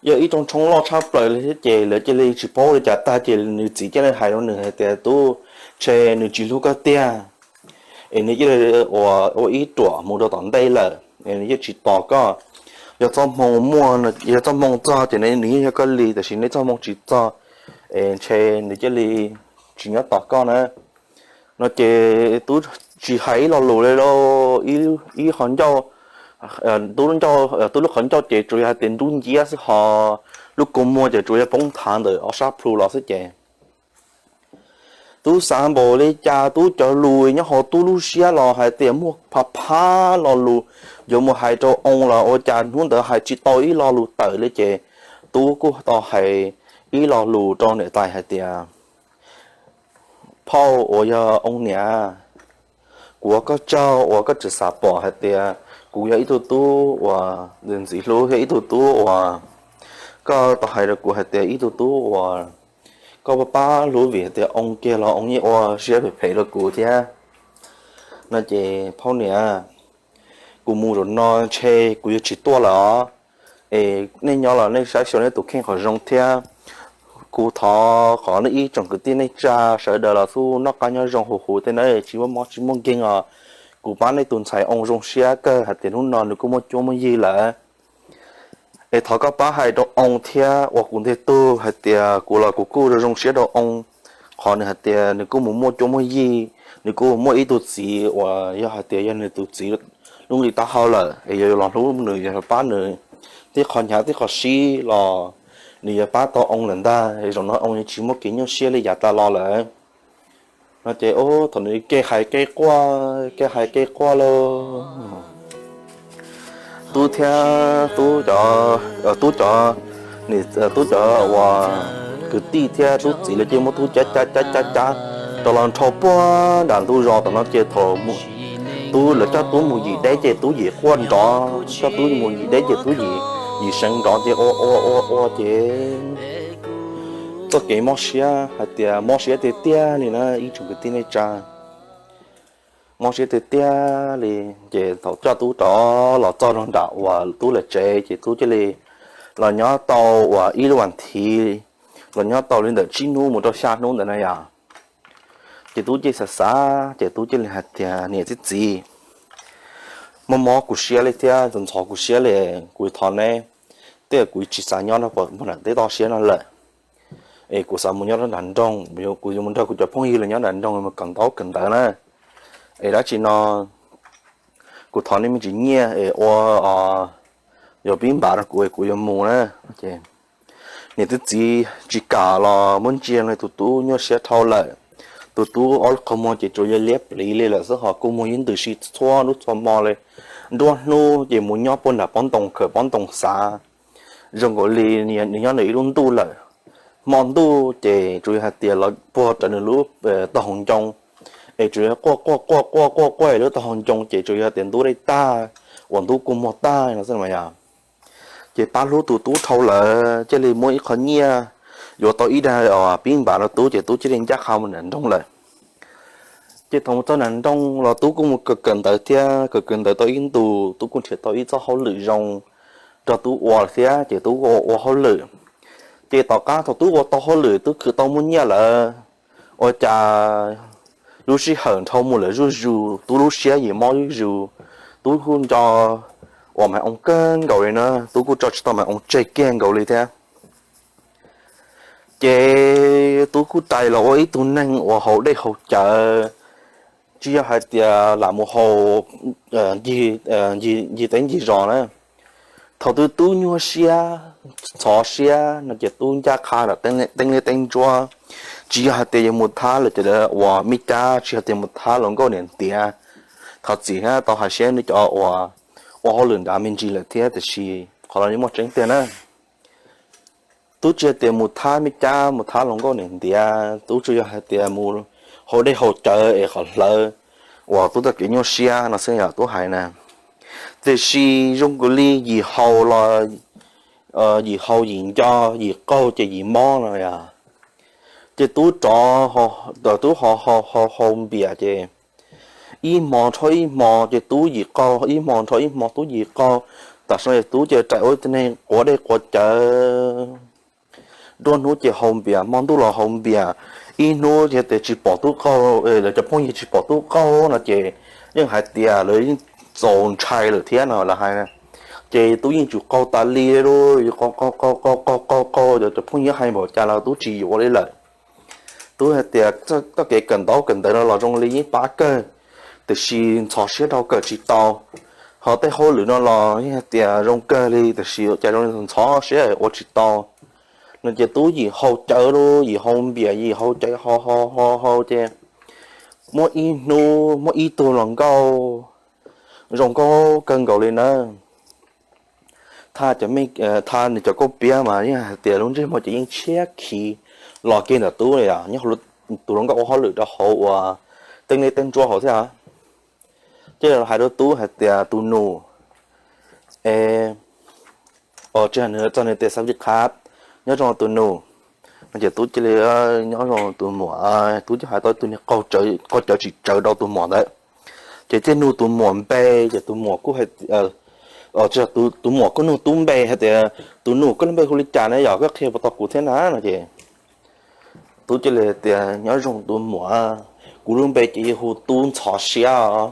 yog ib rooj tshoob loj tshaj plaws li thiab ces lawv cia li tsis paub li cas tag ces nws txiv cia li hais rau nws hais tias tub, ntshe nws tsis hlub koj tiag, es nws cia li ua ib ruam mus rau tom ntej lawm es nws yeej tsis tos koj. Yog txoj hmoo muaj, yog txoj hmoo txog ces nws yeej yog koj li, tiam sis neb txoj hmoo tsis txog es ntshe nws cia li tsis nyob tos koj na. No ces tub tsis hais ib lo lus li lauj, ib qhov ncauj, tub lub qhov ncauj ces tsuas yog hais tias nrub nciab xwb ho lub kua muag ces tsuas yog poob nthav ntawm ob sab plhu los xwb ces tub xav npaum li cas tub cov lus nyob hauv tub lub siab los hais tias muaj phav phab lo lus yuav mus hais rau oo los ua cas hnub ntawd hais tsis tau ib lo lus tawm li ces tub kuj tau hais ib lo lus rau niam tais hais tias phauj uas yog oo niam, kuv ua koj tsaug uas koj tseem xav pom hais tias kuv yog ib tug tub uas ntxim hlub thiab ib tug tub uas koj tau hais rau kuv hais tias ib tug tub uas koj pab pab hlub vim hais tias oo kiag los oo yeej ua siab phem phem rau kuv thiab. No ces phauj niam, kuv mus zaum no ntshe kuv yuav tsis tuaj lawm os. Es nej nyob los nej saib xyuas nej tus kheej qhov zoo thiab. Kuv thov qhov nej ib tsoom kwv tij neej tsa sawv daws los xub noj qab nyob zoo huv huv tej na, tsis muaj mob tsis muaj nkeeg os. Kuv pab nej tus ntxhais oo zoo siab kawg hais tias hnub no nws kuj muaj cuab muaj yig lawm. Es thov koj pab hais rau oo thiab ua kuv ntej tug hais tias kuv los kuv kuj zoo zoo siab rau oo, qhov nws hais tias nws kuj mus muaj cuab muaj yig, nws kuj muaj ib tug txiv uas yog hais tias yog nws tus txiv lub nqi taub hau lawm es yuav los hlub nws, yuav pab nws, tib qho hnyav tib qho sib los nws yuav pab tau oo lawm ntag. Zaum no oo yuav tsis muaj kev nyuaj siab li yav tas los lawm. No ces thaum nws kev hais kev quaj, kev hais kev quaj lauj, tub thiab tub cov, tub cov, tub cov uas kwv tij thiab tub txiv lawv cia li muab tub cab cab cab cab cab rov los nrho puag nram ntug zos tom no ces thaum tub lawv coj tub mus yim deb ces tub yim quaj nrov, coj tub mus yim deb ces tub yim, yim seev nrov ces ua ua ua ua ces txoj kev mob siab hais tias mob siab tiag tiag li na ib tsoom kwv tij neej tsa. Mob siab tiag tiag li. Ces thaum coj tub rov los txog rau nram uas tub lawv tsev ces tub cia li los nyob tau uas ib lub vas thiv, los nyob tau li ntawm tsib hnub mus rau xya hnub ntawd na yom. Ces tub cia li xav xav ces tub cia li hais tias niam thiab txiv, mob mob kuv siab li thiab ntxhov ntxhov kuv siab li, kuv thov neb, tej zaum kuv tsis xav nyob rau puag nram teb toj siab no lawm, es kuv xav mus nyob rau nram nroog, kuv yuav mus nrog kuv cov phooj ywg los nyob nram nroog mus kawm ntaub kawm ntawv na. Es dab tsi no kuv thov nej me ntsis nyiaj es ua, yog pib npav rau kuv es kuv yuav mus na. Niam thiab txiv tsis kam los muab ntsia li, tus tub nyuaj siab dhau lawm. Tus tub ob lub qhov muag ces tsuas yog liab pliv li lawm xwb ho kua muag yeej ntws si txhua hnub txhua hmo li, nruab hnub ces mus nyob puag nram pob ntoo khawm pob ntoo xav. Zoo nkaus li nws nyob nws ib lub ntuj lawm. Hmo ntuj ces tsuas yog hais tias los puag rawv nws lub tog hau ncoo, es tsuas yog quaj quaj quaj quaj quaj quaj lub tog hau ncoo ces tsuas yog tias ntub dej tag, uas ntub kua muag tag no xwb yom. Ces pab hlub tus tub dhau lawm cia li muab ib qho nyiaj yuav tau ib daig pib npav rau tub ces tub cia li ncaj qha mus nram nroog lawm. Ces thaum mus txog nram nroog los tub kuj mus kawm kawm ntawv thiab, kawm kawm ntawv tau ib ntus tub kuj nrhiav tau ib txoj hauj lwm zoo rau tub ua thiab ces tub kuj ua hauj lwm. Ces tom qab thaum tub ua tau hauj lwm tub khwv tau muaj nyiaj lawm, ua cas lub sij hawm nrhau mus lawm zuj zus, tub lub siab yim mob zuj zus, tub kuj nco uas Maiv Oo kawg nkaus li na, tub kuj tso tsis tau Maiv Oo tseg kiag nkaus li thiab. Ces Tub kuj rais los ua ib tug neeg uas haus dej haus cawv, tsis yog hais tias lam mus haus ncig teb ncig zos na. Thaum twg Tub nyuaj siab, ntxhov siab no ces Tub ncaj qha nram teeb liab teeb ntsuab, tsis yog hais tias yuav mus thab lawv cov uas me cab, tsis yog tias mus thab hluas nkauj niam ntiav. Thov txim thiab, tau hais siab nws cov uas ua hauj lwm nrad me ntsis lawm thiab, tiam sis qhov no yeej muaj tseeb tiag na. Tub tsis yog tias mus thab me cab mus thab hluas nkauj niam ntiav, Tub tsuas yog hais tias mus haus dej haus cawv es qhov hlawv uas Tub txoj kev nyuaj siab no xwb yom, Tub hais na. Tiam sis zoo kawg li yim haus los yim haus yim nco, yim qaug ces yim mob no yom. Ces Tub rov, Tub ho haus npias ces ib hmo nrho ib hmo ces Tub yim qaug, ib hmo nrho ib hmo Tub yim qaug. Tam sim no Tub ces rais ua ib tug neeg quav dej quav cawv, nruab hnub ces haus npias, hmo ntuj los haus npias. Ib hnub yog tias tsis pom Tub qaug, lawv cov phooj ywg tsis pom Tub qaug no ces yeej hais tias lawv yeej txaus ntshai lawm thiab no lawv hais. Ces Tub yeej tsum qaug tas li lauj, qaug qaug qaug qaug qaug qaug, cov phooj ywg hais npaum cas los Tub tsis yuav li lawm. Tub hais tias txoj kev kawm ntaub kawm ntawv no los zoo li yeej pab kawg, tiam sis ntxhov siab rau kawm tsis tau. Ho tej hauj lwm no los yeej hais tias zoo kawg li, tiam sis cas zoo li ntxhov siab ua tsis tau no ces Tub yim haus cawv lauj, yim haus npias, yim haus cawv, haus haus haus haus ces muaj ib hnub muaj ib tug hluas nkauj zoo nkauj kawg nkaus li na. Thaj nws cov kauj piab mas yeej hais tias lub ntsej muag ces yeej tshiab khiv los kiag ntawm Tub li os, nyob tus hluas nkauj ua hauj lwm rau hauv uas teeb liab teeb ntsuab hauv thiab. Ces hais rau Tub hais tias tus nus, es tsis hais nws, txog nws tias xab li qhab, nyob zoo tus nus no ces Tub cia li, nyob zoo tus muam. Tub coj hais tau tus niag qaug cawv tsis tsawv rau tus muam ntawd, ces thiaj nug tus muam npe, ces tus muam kuj hais, tus muam kuj nug Tub npe hais tias tus nus, koj lub npe hu li cas na yom, koj qhia puas tau kuv thiab na no ces Tub cia li tias nyob zoo tus muam, kuv lub npe ces hu Tub ntxhov siab os.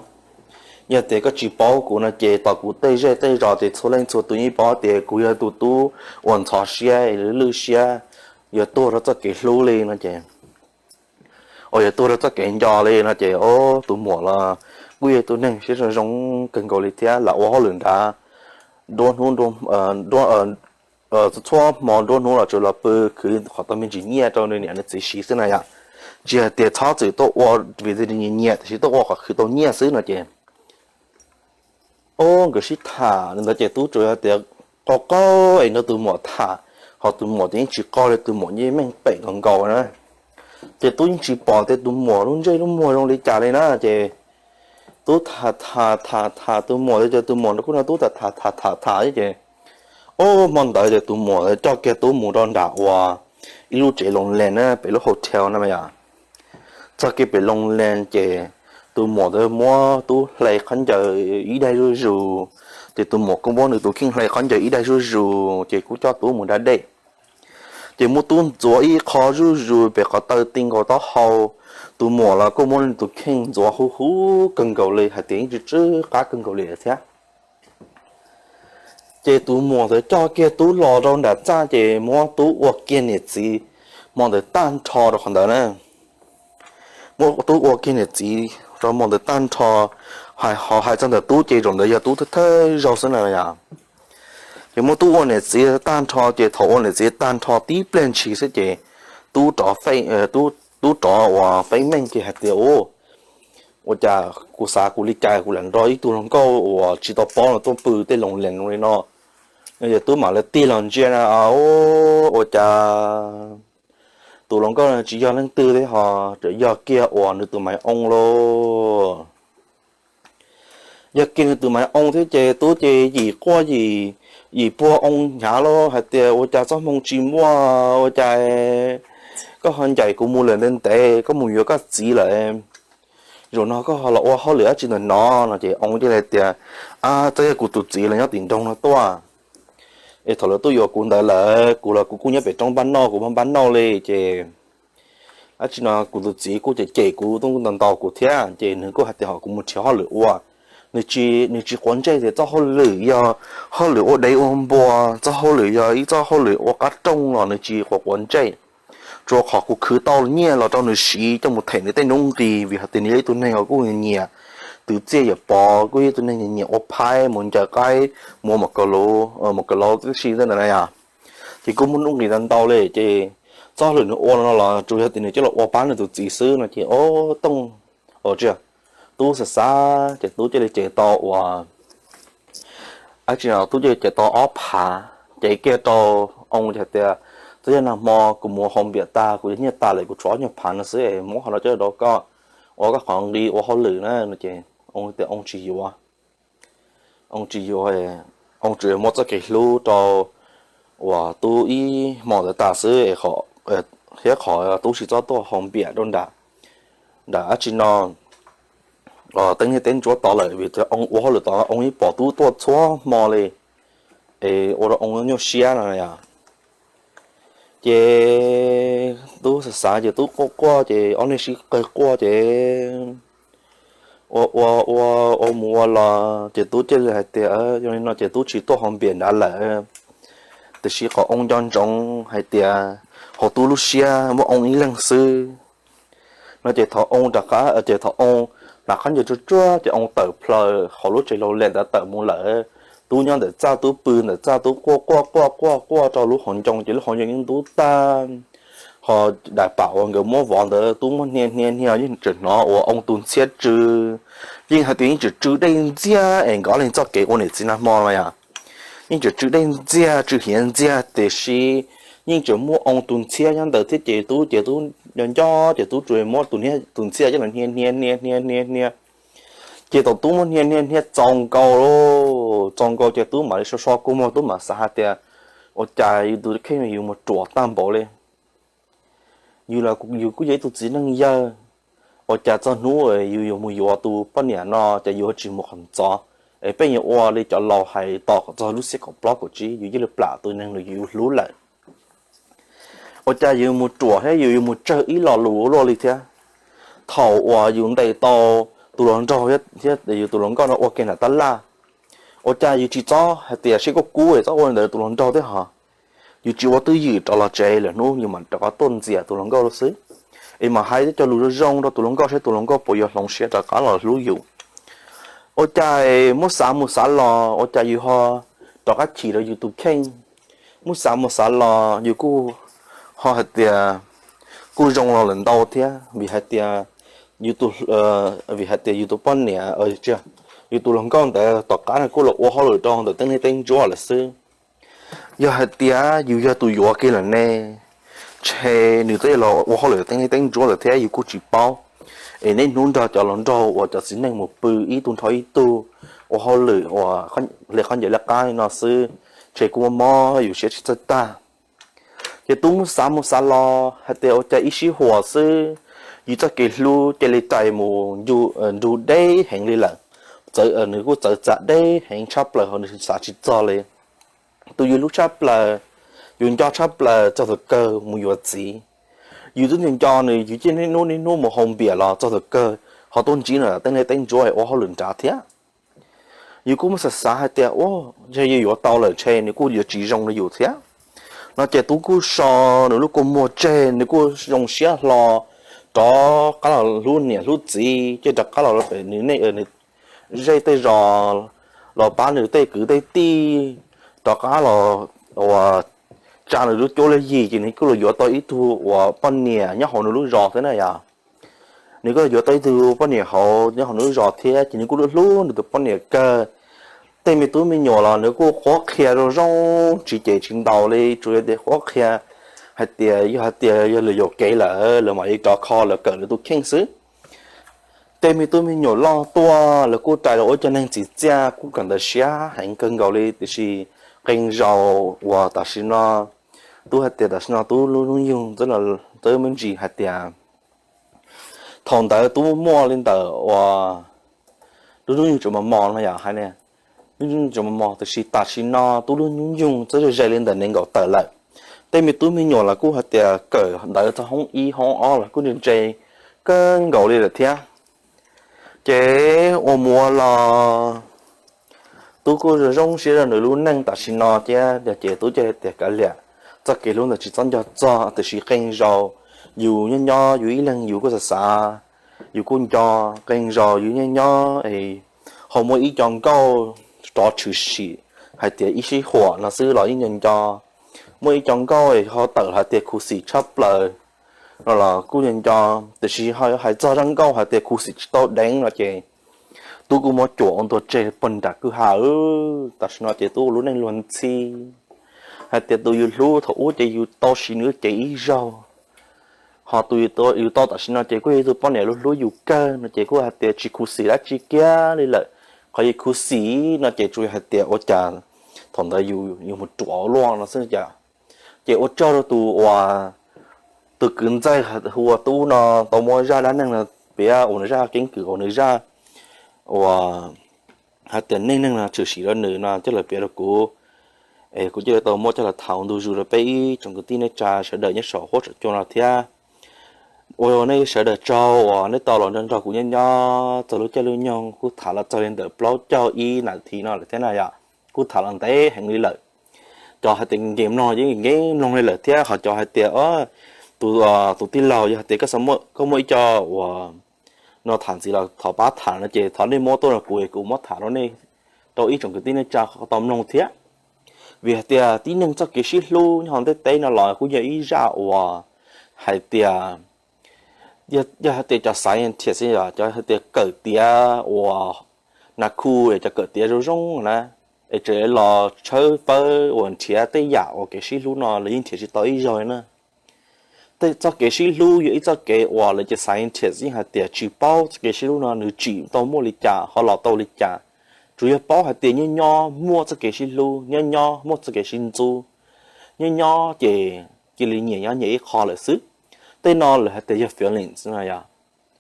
Yog tias koj tsis paub kuv no ces tom kuv tej zej tej zos ces txhua leej txhua tus yeej paub tias kuv yog tus tub uas ntxhov siab, lwj siab, yuav tuag rau txoj kev hlub li no ces, uas yuav tuag rau txoj kev nco li no ces, o, tus muam los kuj yog tus neeg siab zoo zoo kawg nkaus li thiab, lam ua hauj lwm nrad nruab hnub, txhua hmo nruab hnub los tsuas los pw khwv li qhov tau me ntsis nyiaj rau nws niam nws txiv siv xwb na yom. Tsis hais tias txhob txwm tuaj ua vim nws nyiam nyiam, tiam sis tuaj ua qhov khwv tau nyiaj xwb no ces, o, nkawd sib tham li ntawd ces Tub tsuas yog tias qaug qaug es nrog tus muam tham, ho tus muam ces yeej tsis qaug li, tus muam yeej meej pem nkaus nkaus na. Ces Tub yeej tsis pom tias tus muam lub ntsej lub muag zoo li cas li na ces Tub tham tham tham tham tus muam ces tus muam kuj nrog Tub tham tham tham tham tham ces, o, hmo ntawd ces tus muam coj kiag Tub mus rau nram uas ib lub tsev loos lees na, pem lub hotel na yom. Txog kiag pem loos lees ces tus muam ntawd muab Tub hle khaub ncaws ib daig zuj zus, ces tus muam kuj muab nws tus kheej hle khaub ncaws ib daig zuj zus ces kuj coj Tub mus da dej. Ces muab Tub ntxuav ib qho zuj zus pem qhov taw ti nkaus taub hau, tus muam los kuj muab nws tus kheej ntxuav huv huv kawg nkaus li hais tias yeej tsw tsw qab kawg nkaus li thiab. Ces tus muam ntawd coj kiag Tub los rau nram txaj ces muab Tub ua kiag niam txiv hmo ntawd tag nrho rau qhov ntawd na. Muab Tub ua kiag niam txiv rau hmo ntawd tag nrho, hais ho hais txog ntawm Tub ces zaum ntawd yog Tub thawj thawj zaug xwb na yom. Ces muab Tub ua niam txiv tag nrho ces thaum ua niam txiv tag nrho tib pliag ntshis xwb ces Tub rov, Tub rov uas feeb meej ces hais tias, u, ua cas kuv xav kuv li cas kuv lam nrog ib tug hluas nkauj uas tsis tau paub no tuaj pw tej loos lees li no. Ces Tub mam li tig los ntsia na, ua cas tus hluas nkauj no tsis yog leej twg thiab ho tseem yog kiag uas nws tus Maiv Oo lauj. Yog kiag nws tus Maiv Oo thiab ces Tub ces yim quaj yim, yim puag Oo hnyav lauj hais tias ua cas txoj hmoo tsis muaj, ua cas koj ho ncaim kuv mus lawm ntev ntev, koj mus yuav koj txiv lawm, zaum no koj ho los ua hauj lwm dab tsi ntawm no no ces Oo thiaj li tias, a, twb yog kuv tus txiv los nyob tim nroog no tuaj, es thaum lawv tuaj yuav kuv ntawd lawm kuv los kuv kuj nyob pem roob npaj noj, kuv npaj noj li ces dab tsi no kuv tus txiv kuj cem cem kuv, tuaj ntaus ntaus kuv thiab ces nws kuj hais tias ho kuv mus nrhiav hauj lwm ua. Nws tsis, nws tsis quav ntsej tias txoj hauj lwm yog hauj lwm ua dev ua npua, txoj hauj lwm yog ib txoj hauj lwm ua qab rooj los nws tsis quav quav ntsej. rau qhov kuv khwv tau nyiaj los rau nws siv coj mus them nws tej nuj nqis, vim hais tias nws yog ib tug neeg uas kuj nyiam twv txiaj yawm pov, kuj yog ib tug neeg nyiam ua phaib, mus ncaws qaib, mus ua maum kaus lauv tib si tej ntawd na yom. Ces kuj muaj nuj nqis ntau ntau li, ces txoj hauj lwm nws ua no los tsuas yog tias nws coj los ua pab nws tus txiv xwb no ces, o, Tooj, o, tsis, Tub xav xav ces Tub cia li cev tau uas, ab tsis, Tub cia li cev tau ob phav, cev kiag rau Oo hais tias, txog yog nag hmo kuv mus haus npias tag, kuv yuav nyiaj tas lawm, kuv tshuav ob nyuag phav no xwb, muab qhov no coj rau koj ua koj qhov nqi ua hauj lwm na no ces Oo tias Oo tsis yuav. Oo tsis yuav, Oo tsuas yuav muab txoj kev hlub rau uas Tub ib hmo ntawd tas xwb, thiab qhov Tub tsis txhob tuaj haus npias rau nram, nram ab tsis no, teeb niaj teeb ntsuab tod lawm, vim tias Oo ua hauj lwm tod Oo yeej pom Tub tuaj txhua hmo li, es ua rau Oo nyuaj siab no yom. Ces Tub xav xav ces Tub quaj quaj ces ob leeg sib qawg quaj ces ua ua ua ua mus ua los ces Tub cia li hais tias, yog li no ces Tub tsis tuaj haus npias nrad lawm. Tiam sis qhov Oo nco ntsoov hais tias hauv Tub lub siab muaj Oo ib leeg xwb no ces thov Oo rov qab, ces thov Oo rov qab ncaws tsuag tsuag ces Oo tawm plaws hauv lub tsev laus lem ntawd tawm mus lawm. Tub nyob ntawm txaj, Tub pw ntawm txaj, Tub quaj quaj quaj quaj quaj rau lub hauv ncoo ces lub hauv ncoo yeej ntub tag. Ho daim pam uas nkawd muab vov ntawd Tub muab hnia hnia hnia yeej tseem hnov uas Oo tus ntxhiab tsw. Yeej hais tias yeej tseem tsw dej ntxiag es nkawd ob leeg txoj kev ua niam txiv nag hmo no yom, yeej tseem tsw dej ntxiag tsw hiav ntxiag tiam sis yeej tseem muaj Oo tus ntxhiab nyob ntawd thiab ces Tub ces Tub nco nco ces Tub tsuas muab tus ntxhiab coj los hnia hnia hnia hnia hnia hnia. Ces thaum Tub muab hnia hnia hnia txaus nkaus, txaus nkaus ces Tub mam li so so kua muag, Tub mam xav hais tias, ua cas yus tus kheej yus mus ruam tag npaum li. Yus los yus kuj yog ib tug txiv neej yawg, ua cas txog hnub yus yuav mus yuav tus poj niam no ces yus ho tsis mus qhov ntxov, es pheej yuav ua li cov laus hais tos kom txog lub xiab kaum plaub kaum tsib yus cia li plam tus neeg uas yus hlub lawm. Ua cas yus mus ruam thiab yus yuav mus tsawg ib lo lus ua luaj li thiab. Thaum uas yus ntes tau tus hluas nraug thiab yus tus hluas nkauj no ua ke nram tab laj, ua cas yus tsis txhob hais tias seb koj kub es txhob ua li ntawd tus hluas nraug thiab hos. Yus tsis ua twj ywm rov los tsev, lwm hnub yus mam rov qab tuaj ntxias tus hluas nkauj xwb, es mam hais tej cov lus zoo zoo rau tus hluas nkauj seb tus hluas nkauj puas yuav hloov siab rov qab los hlub yus. Ua cas muab xav mus xav los ua cas yus ho rov qab chim rau yus tus kheej. Muab xav mus xav los yus kuj ho hais tias kuj zoo los lawm ntau thiab, vim hais tias yus tus, vim hais tias yus tus poj niam, yus tus hluas nkauj ntawd tom qab no kuj los ua hauj lwm rau ntawm teeb liaj teeb ntsuab lawm xwb. Yog hais tias yus yog tus yuav kiag lawm ne, ntshe nws twb los ua hauj lwm teeb liaj teeb ntsuab lawm thiab yus kuj tsis paub. Es niaj hnub nrog cov hluas nraug uas cov txiv neej mus pw ib tug nrho ib tug, ua hauj lwm uas li qhov ncaws li qab li no xwb, ntshe kuj mob mob yus siab tsis txawj tag. Ces Tub muab xav mus xav los hais tias ua cas ib sij huam xwb, yus txoj kev hlub cia li rais mus nrug deb heev li lawm. Txawv, nws kuj txawv txav deb heev tshaj plaws hos nws xav tsis txog li. Tus yus hlub tshaj plaws, yus nco tshaj plaws txog thaum kawg mus yuav txiv. Yus twb nco nco nws, yus cia niaj hnub niaj hnub mus haus npias los txog thaum kawg ho tuaj ntsib nws teeb liaj teeb ntsuab ua hauj lwm nrad thiab. Yus kuj muab xav xav hais tias, ua, ntshe yus yuav tau lawm ntshe nws kuj yuav tsis zoo li yus thiab. No ces Tub kuj so nws lub kua muag tseg, nws kuj zoo siab hlo rov qab los hlub niam hlub txiv, ces rov qab los pem nws zej tej zos, los pab nws tej kwv tej tij, rov qab los uas tsa nws lub cuab lub yig ces nws kuj los yuav tau ib tug uas poj niam nyob hauv nws lub zos thiab na yom. Nws kuj los yuav tau ib tug poj niam hauv nyob hauv nws lub zos thiab ces nws kuj hlub hlub nws tus poj niam kawg. Tej me tub me nyuam los nws kuj qhuab qhia zoo zoo tsis cem tsis ntaus li, tsuas yog tias qhuab qhia hais tias yog hais tias yog lwm yam kev lawm lawv mam li rov kho lawv kawm lawv tus kheej xwb. Tej me tub me nyuam loj tuaj lawv kuj rais los ua cov neeg txim txiaj kuj kawm ntawv siab heev kawg nkaus li, tiam sis qee zaus uas tam sim no, Tub hais tias tam sim no Tub lub hnub nyoog twb me ntsis hais tias thaum ntawd Tub muaj li ntawm uas lub hnub nyoog tseem mos mos no yom, hais tias lub hnub nyoog tseem mos mos, tiam sis tam sim no Tub lub hnub nyoog twb ze li ntawm nees nkaum tawm lawm. Tej me tub me nyuam los kuj hais tias kawm ntawv txog hoob ib hoob ob los kuj ntse ntse kawg nkaus li lawm thiab. Ces ua mus ua los Tub kuj zoo zoo siab rau nws lub neej tam sim no thiab, ces Tub thiaj tias kav liam, txoj kev hlub ntawd tsis txhob nco txog, tiam sis qee zaus yus nyob nyob yus ib leeg yus kuj xav xav, yus kuj nco, qee zaus yus nyob nyob es ho muaj ib co nkauj rov tshwm sim hais tias ib sij huam no xwb los yeej nco nco. Muaj ib co nkauj es ho tawm hais tias khuv xim tshaj plaws no los kuj nco nco, tiam sis ho hais txog zaj nkauj hais tias khuv xim tsis tau deev no ces Tub kuj muab cuam ua ntua tseg puag nram kwj ha. Tam sim no ces Tub ua lub neej luag ntxhi hais tias tus yus hlub thaum ub ces yus tau siv nws kev ib zaug, ho tus yus tau tam sim no ces kuj yog ib tug poj niam hlub yus kawg no ces kuj hais tias tsis khuv xim dab tsi kiag li lawm. Qhov yus khuv xim no ces tsuas yog hais tias ua cas thaum ntawd yus mus ruam luaj no xwb cas. Ces ua tsaug rau tus uas tus kwv ntxawg hu ua Tub no tau muab zaj dab neeg no piav ua nws zaj keeb kwm, ua nws zaj uas hais tias neej neeg no tshwm sim rau nws no coj los piav rau kuv. Es kuv coj li tau muab coj los tham ua ntu zus rau peb ib tsoom kwv tij neej tsa sawv daws nyob saum huab saum cua no thiab. Ua nej sawv daws tsaug uas nej tau los nrog nrog kuv nyob nyob txog lub caij lub nyoog, kuj tham los txog li ntawm plaub caug ib nas this no lawm thiab na yom. Kuj tham los ntev heev li lawm. Cov hais tias nkees mloog yeej nkees mloog li lawm thiab, ho cov hais tias tus, tus tij laug yog hais tias koj muaj ib co uas no tham ntxiv los thov pab tham no ces thov nej muab tuaj rau kuv es kuv muab tham rau nej, rau ib tsoom kwv tij neej tsa tau mloog thiab. Vim hais tias tib neeg txoj kev sib hlub nyob hauv ntiaj teb no los kuj yog ib zaj uas hais tias, yog hais tias cov scientist, cov hais tias kawm tiav uas nas khu, cov kawm tiav zoo zoo na, es tseem los tshawb fawb uas nrhiav tej yam uas kev sib hlub no lawv yeej nrhiav tsis tau ib zaug na. Tej txoj kev sib hlub yog ib txoj kev uas lawv cov scientist yeej hais tias tsis paub txoj kev sib hlub no nws tsim tau muaj li cas ho los tau li cas. Tsuas yog paub hais tias nyob nyob muaj txoj kev sib hlub, nyob nyob muaj txoj kev sib ntxub, nyob nyob ces cia li nyias nyob nyias ib qho lawm xwb. Tej no lawv hais tias yog feelings no yog,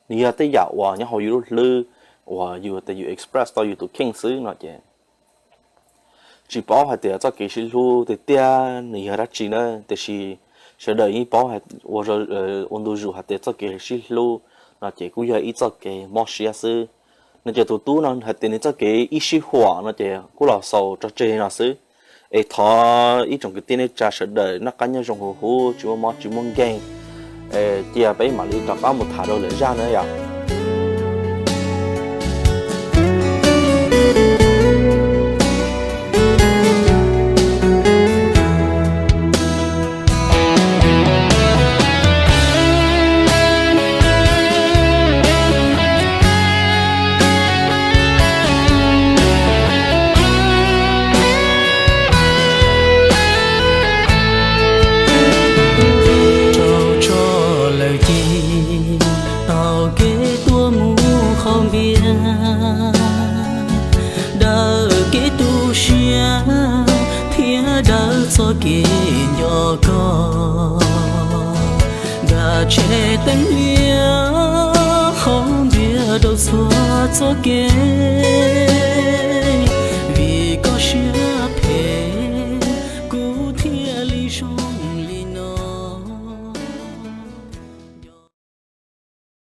nws yog tej yam uas nyob hauv yus lub hlwb uas yus tias yus express tau yus tus kheej xwb no ces tsis paub hais tias txoj kev sib hlub tiag tiag nws yog dab tsi na, tiam sis sawv daws yeej paub ua ntu zus hais tias txoj kev sib hlub no ces kuj yog ib txoj kev mob siab xwb. No ces tus tub no hais tias nws txoj kev ib sij huam no ces kuj los xaus tso tseg no xwb. Es thov ib tsoom kwv tij neej tsa sawv daws noj qab nyob zoo huv huv, tsis muaj mob tsis muaj nkeeg, cia peb mam li rov qab mus tham rau lwm zaj na yom. Rau tso lawm ces tau kev tuaj mus qhov npias, daws kev tu siab thiab daws txoj kev nco koj. Nram tsheb teeb liab qhov npias rau txhua txoj kev.